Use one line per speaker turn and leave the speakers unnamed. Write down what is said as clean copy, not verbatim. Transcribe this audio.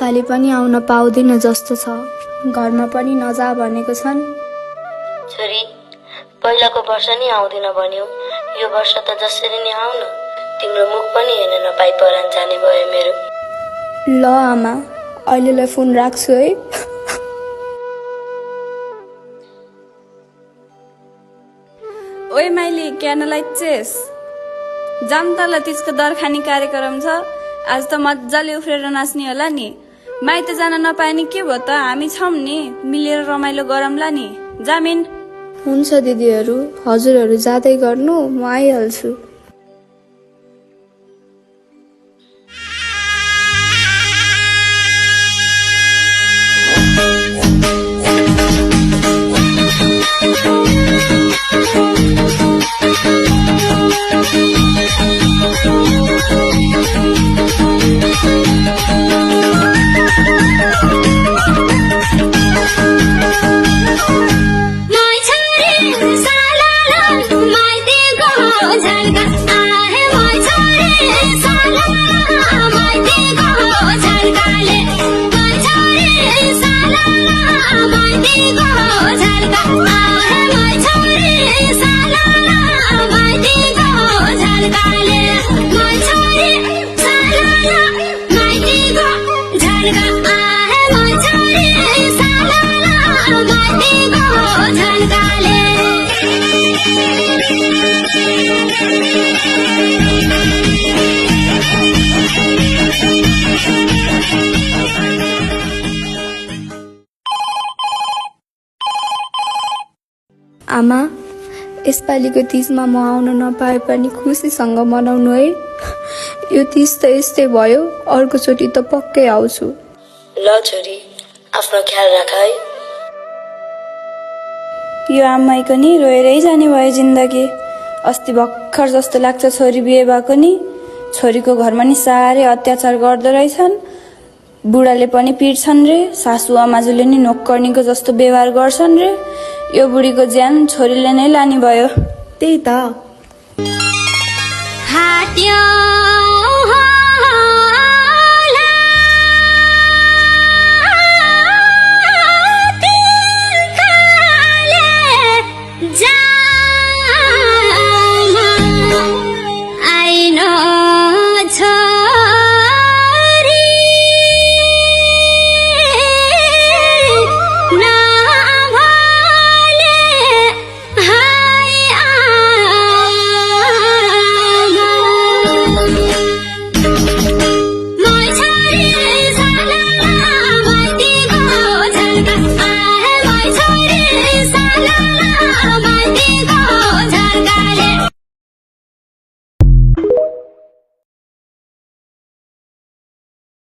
यसपालि पनि आउन पाउँदिन जस्तो छ। घरमा पनि नजा भनेको छन्।
छोरी, पहिलाको वर्ष नि आउँदिन भन्यौ, यो वर्ष त जसरी नि आउन। तिम्रो मुख पनि हेर्न नपाई परान जाने भयो मेरो।
ल आमा, अहिलेलाई फोन राख्छु है।
ओए माइली, क्यानलाई चेस जाम तल तिजको दरखानी कार्यक्रम छ। आज त मजाले उफ्रेर नाच्ने होला नि। माइत जान नपाए नि के भयो त, हामी छौँ नि, मिलेर रमाइलो गरौँला नि। जामिन।
हुन्छ दिदीहरू, हजुरहरू जाँदै गर्नु, म आइहाल्छु। आमा, यसपालिको तीजमा म आउन नपाए पनि खुसीसँग मनाउनु है। यो तीज त यस्तै भयो, अर्कोचोटि त पक्कै आउँछु।
ल छोरी, आफ्नो ख्याल राख है।
यो आमाईको नि रोएरै जाने भयो जिन्दगी। अस्ति भर्खर जस्तो लाग्छ छोरी बिहे भएको नि। छोरीको घरमा नि साह्रै अत्याचार गर्दो रहेछन्। बुढाले पनि पिट्छन् रे, सासु आमाजुले नि नोकर्नीको जस्तो व्यवहार गर्छन् रे। यो बुढीको ज्यान छोरीले नै लानी भयो।
त्यही त।
हाट्यो